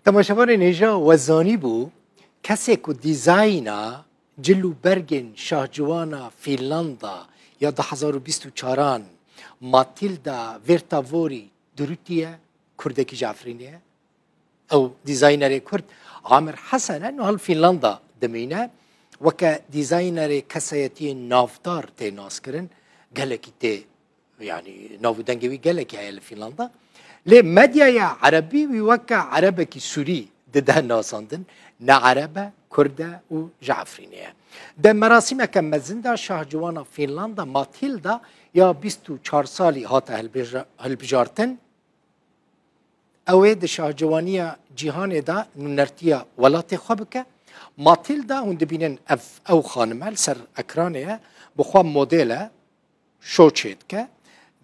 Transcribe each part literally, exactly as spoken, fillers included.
Temaşevanên hêja we zanîbû, kesê ku dîzayna cil û bergên şahciwana Fînlanda ya du hezar û bîst û çaran Matilda Vertavori dirûtiye, Kurdekî ji Efrînê ye. Ew dîzaynerê Kurd Amir Hesen e, niha li Fînlanda dimîne. Weke dîzaynerê kesayetiyên navdar tê naskirin, gelekî tê, yanî nav û dengê wî gelekî heye li Fînlanda. Lê medyaya erebî wî weke erebekî sûrî dide nasandin. Ne ereb e, Kurd e û ji Efrînê ye. Di merasîmeke mezin de şahciwana Fînlanda Matilda ya bîst û çar salî hate hilbêja-, hilbijartin. Ew ê di şahciwaniya cîhanê de nûnertiya welatê xwe bike. Matilda, hûn dibînin ev, ew xanim e, li ser ekranê ye, bi xwe model e, şo çêdike.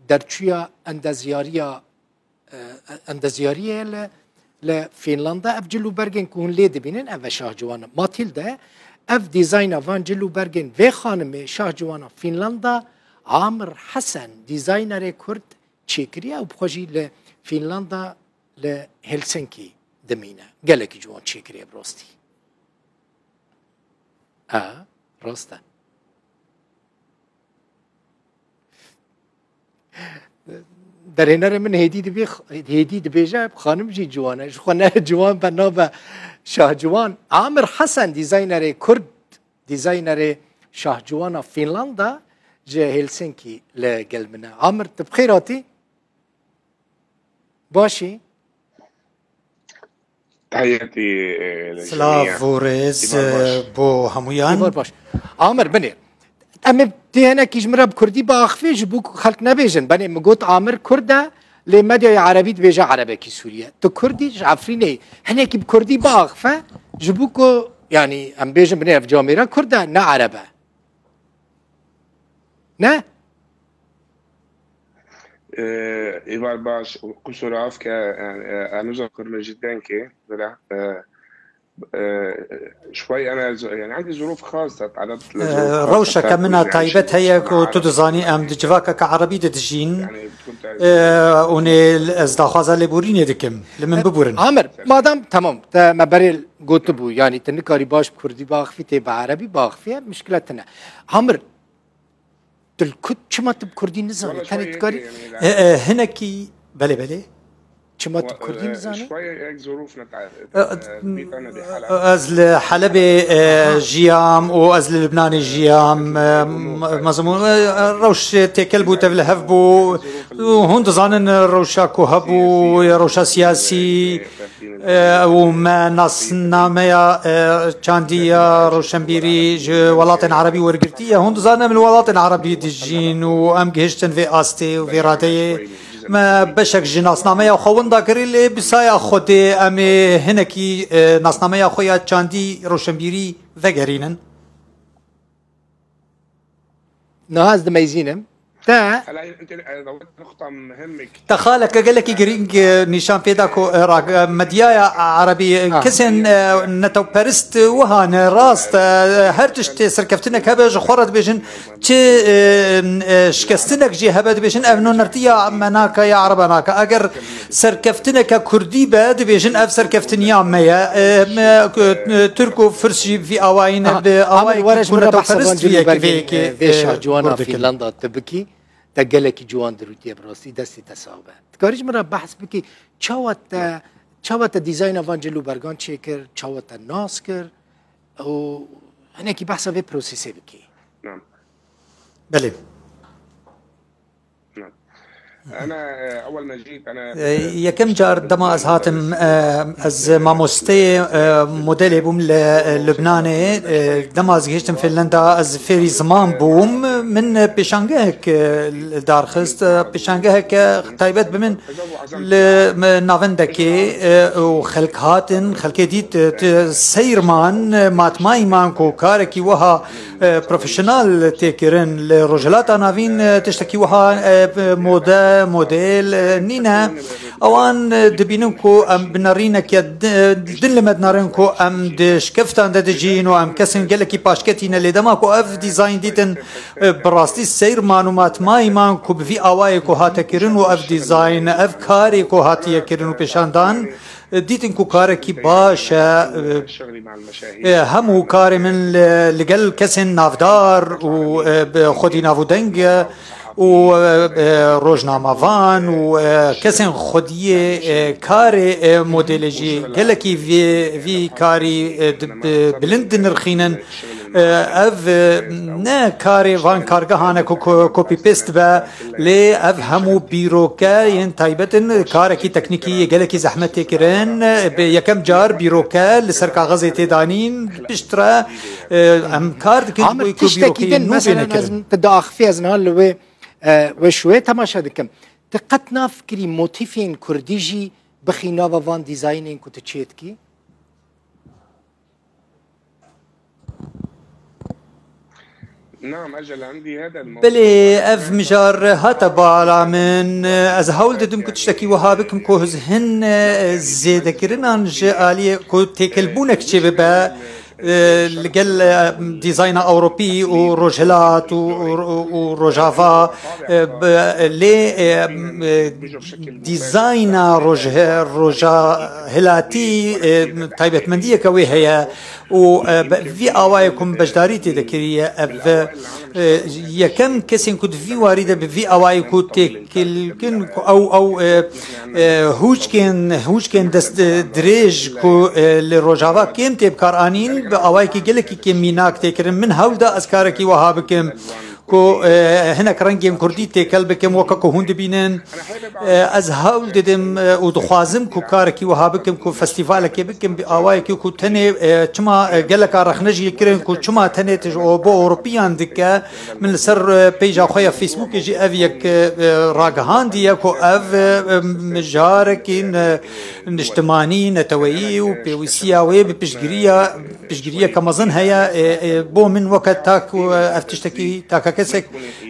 Derçûya endezyariya, e, endezyariyê ye li, li Fînlanda. Ev cil û bergên ku hûn lê dibînin, ev e şahciwana Matilda ye. Ev dîzayna van cil û bergên vê xanimê şahciwana Fînlanda, Amir Hesen, dîzaynerê Kurd, çêkiriye û bi xwe jî li Fînlanda, li Helsinkî dimîne. Gelekî ciwan çêkiriye bi rastî. Ha, rast e. Derhênerê min hêdî dibê, hêdî dibêje, xanim jî ciwan e. Ji xwe ne ciwan be, nabe şahciwan. Amir Hesen, dîzaynerê Kurd, dîzaynerê şahciwana Fînlanda ji Helsinkî li gel min e. Amir, tu bi xêr hatî? Baş î? Tahiyetî, e, li Silav cemiya. Û rêz, Dîvar baş. E, bo hemûyan. Dîvar baş. Amir, binê. Em ê tu hinekî ji min re bi kurdî biaxivî, ji bo ku xelk nebêjin. Benê min got Amir kurd e, lê medyaya erebî dibêje erebekî Sûrî ye. Tu kurdî, ji Efrînê, hinekî bi kurdî biaxife, ji bo ku, yanî em bêjin binê ev camêra kurd e, ne ereb e. Ne? Ee, Îvar baş, qusura af ke, e, e, em zor kurme ji denkê, bira, e, e, şway ene z-, yani, عندي ظروف خاصة تعرضت لظروف خاصة. Rewşeke min a taybet heye ku tu dizanî em di civakeke erebî de dijîn. Û nê ez daxwaza lêborînê dikim. Li min biburin. Amir, madem, tamam, te me berê gotibû, yanî tu nikarî baş bi kurdî biaxifî, tê bi erebî biaxifî, mişkile tune. Amir, tu li ku-, çima tu bi kurdî nizanî? Tenê dikarî, e, e, hinekî, belê, belê. Çima tu bi kurdî nizanî? E, e, ez li Helebê, e, jiyam û ez li Libnanê jiyam, e, m-, mezin bû, e, rewş têkel bû, tev li hev bû. Hûn dizanin rewşa ku hebû, rewşa siyasî, e, û me nasnameya, e, çandî ya rewşenbîrî ji welatên erebî wergirtiye. Hûn dizanin em li welatên erebî dijîn û em gihiştin vê astê û vê radeyê. Me beşek ji nasnameya xwe winda kirî, lê bi saya Xwedê em ê hinekî, e, nasnameya xwe ya çandî rewşenbîrî vegerînin. Niha ez dimeyzînim. Te Te xaleke gelekî girîng, e, nîşan pê da ku, e, ra-, e, medyaya erebî, e, kesên, e, netewperist wiha ne, rast e, her tiştê serkeftinek hebe ji xwe re dibêjin, çi, e, e, şikestinek jî hebe dibêjin, ev nûnertiya me nake ya ereba nake. Eger serkeftineke kurdî be, dibêjin ev serkeftiniya me ye. E, me, e, Tirk û Firs jî vî awayî ne, bi awayekî ku netewperist vê yekê, vê yekê, e, vê şahciwana Fînlanda tu bikî, te gelekî ciwan dirûtiye, bi rastî destê te sax be. Dikarî ji min re behs bikî, çawa te, çawa te dîzayna van cil û bergan çêkir, çawa te nas kir û hinekî behsa vê prosesê bikî? Belê. E, yekem car dema ez hatim, e, ez mamosteyê, e, modelê bûm li, e, Lubnanê. E, dema ez gihiştim Finlanda, ez fêrî ziman bûm. Min pêşangehek, e, darxist, e, pêşangeheke taybet bi min li, e, navendekê, e, û xelk hatin, xelkê dît, e, seyr man, e, matmayî man ku karekî wiha e, profesyonel tê kirin. Li Rojhilata Navîn, e, tiştekî wiha, e, mode model, e, nîne. Ewan, e, dibînin ku em bi nerîneke di-, din li me dinarin ku em di şikeftan de dijîn û em kesên gelekî paşketî ne. Lê dema ku ev dîzayn dîtin, e, bi rastî seyr man û matmayî man ku bi vî awayê ku hate kirin û ev dîzayn, ev karê ku hatiye kirin û pêşandan, e, dîtin ku karekî baş e, e, e, hemû karê min li, li gel kesên navdar û, e, bi xwedî nav û deng e û, e, e, rojnamevan û, e, kesên xwediyê, e, karê, e, modelê jî gelekî vê, vî karî, e, di, bi, bilind dinirxînin. E, ev, e, ne karê van kargehan e ku ko-, copy paste be, lê ev hemû bîroke yên taybet in, karekî teknîkî yê gelekî zehmetê kirin. Bi yekem car bîroke li ser kaxezê tê danîn, piştre, e, em kar dikin ji Amir, bo ku tiştekî bîrokeyên din, nû bêne mesela, ez kirin. Te diaxifî, ez niha li wê, e, wê şûyê temaşe dikim. Tu qet nafikirî motîfên kurdî jî bixî nava van dîzaynên ku tu çêdikî? Belê, ev mijar hate bala min. Ez hewl didim ku tiştekî wiha bikim ku hin zêdekirinan ji aliyê ku têkilbûnek çêbibe, e, li gel, e, dîzayna Ewropî û Rojhilat û, û, û, û Rojava, e, bi, lê, e, e, dîzayna roj-, roja hilatî, e, taybetmendiyeke wê heye û, e, bi vî awayê ku min beşdarî tê de kiriye, ev, e, yekem kesên ku di vî warî de bi vî awayê ku têkilkin ku ew, ew, e, e, hûçkên, hûçkên dest, e, dirêj ku, e, li Rojava kêm tê bi kar anîn, bi awayekî gelekî kêm mînak tê kirin. Min hewl da ez karekî wiha bikim. Ku, e, hinek rengên kurdî têkel bikim, weke ku hûn dibînin. E, ez hewl didim, e, û dixwazim ku karekî wiha bikim, ku festîvalekê bikim, bi awayekî ku tenê, e, çima, e, geleka rexne jî kirin, ku çima tenê tij o bo Ewropiyan dike. Min li ser, e, pêja xwe ya Facebookê jî ev yek, e, e, ragihandiye, ku ev, e, e, mijarekî ne-, niştimanî, neteweyî û pêwîstiya wê bi piştgiriya piştgiriyeke mezin heye, e, e, bo min weke tak û, e, ev tiştekî takekesek,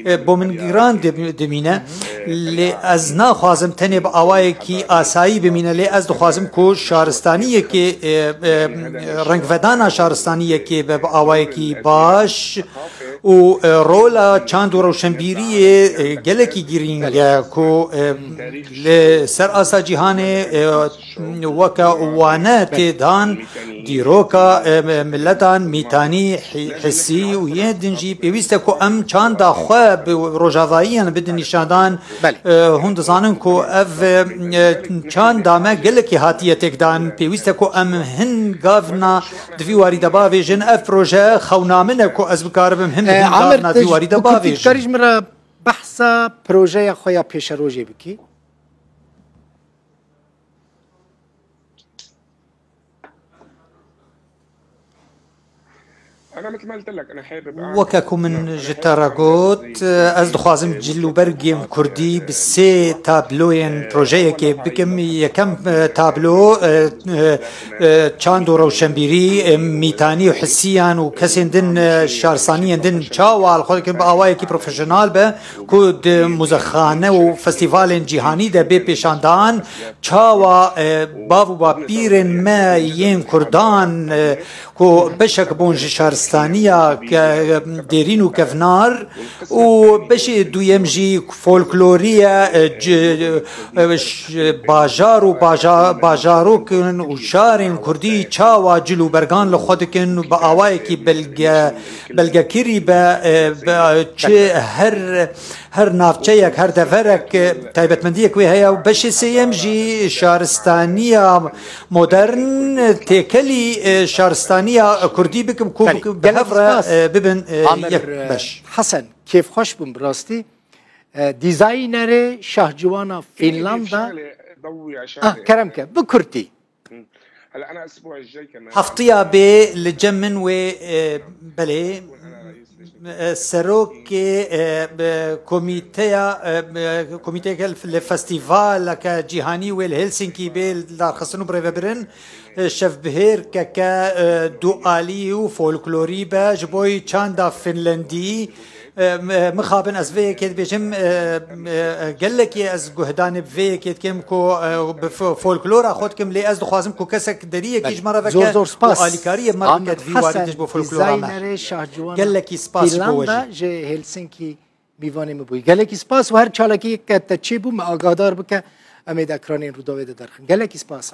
e, bo min giran dim-, dimîne. Lê ez naxwazim tenê bi awayekî asayî bimîne, lê ez dixwazim ku şaristaniyekê, e, e, rengvedana şaristaniyekê be bi awayekî baş û, e, rola çand û rewşenbîriyê, e, gelekî girîng e ku, e, li ser asta cîhanê, e, weke wane tê dan dîroka, e, miletan mîtanî, hi-, hissî û yên din jî pêwîst e ku em çanda xwe bi rojavayiyan bidin nîşandan. Belê. E, hûn dizanin ku ev, e, çanda me gelekî hatiye têkdan. Pêwîst e ku em hin gavna di vî warî de bavêjin. Ev proje xewna min e ku ez bikaribim hin E, hin Amir, gavna di vî warî de bavêjin. Karî ji min re behsa projeya xwe ya pêşerojê bikî? Weke ku min ji te re got, ez dixwazim cilûbergên kurdî bi sê tabloyên projeyekê bikim. Yekem, e, tablo, e, e, e, çand û rewşenbîrî, e, mîtanî û hisiyan û kesên din, e, şaristaniyên din çawa li xwe dikin bi awayekî profesyonel be, ku di muzexane û festîvalên cîhanî de bê pêşandan, çawa, e, bav û bapîrên me yên kurdan, e, ku beşek bûn ji şaristaniya ke-, dêrîn û kevnar û beşê duyem jî folklorî ye, e, ci-, e, ş-, bajar û baja-, bajarokin û şarên kurdî çawa cil û bergan li xwe dikin û bi awayekî belge-, belgekirî be, e, be, çi her Her navçeyek, her deverek, e, taybetmendiyek wê heye û beşê sêyem jî şaristaniya modern, têkelî, e, şaristaniya kurdî bikim ku Belê. Bi hev re, spas, e, bibin, e, Amir, yek e, beş. Hesen, kêfxweş bûm bi rastî. E, dîzaynerê şahciwana Fînlanda. Ah, kerem ke, bi kurtî. Heftiya bê li cem min wê, e, belê, e, serokê, e, e, komîteya, e, e, komîteyeke li festîvaleke cîhanî wê li Helsinkî bê li darxistin û birêvebirin, e, şevbihêrkeke, e, dualî û folklorî be ji bo çanda Finlendî. E, m-, e, mixabin ez vê yekê dibêjim, e, e, gelekî ez guhdanê bi vê yekê dikim ku, e, bi fo-, folklora xwe dikim, lê ez dixwazim ku kesek deriyekî ji me re veke Zor, zor spas. û alîkariyê me bike di vî warî tij bo folklora me. Dîzaynere Şahciwan Gelekî spas ji bo we jî. Îrlanda ji Helsinki mîvanê min bûyî. Gelekî spas û her çalakiyeke te çêbû me agadar bike, em ê di ekranên Rûdawê de derxin. Gelekî spas.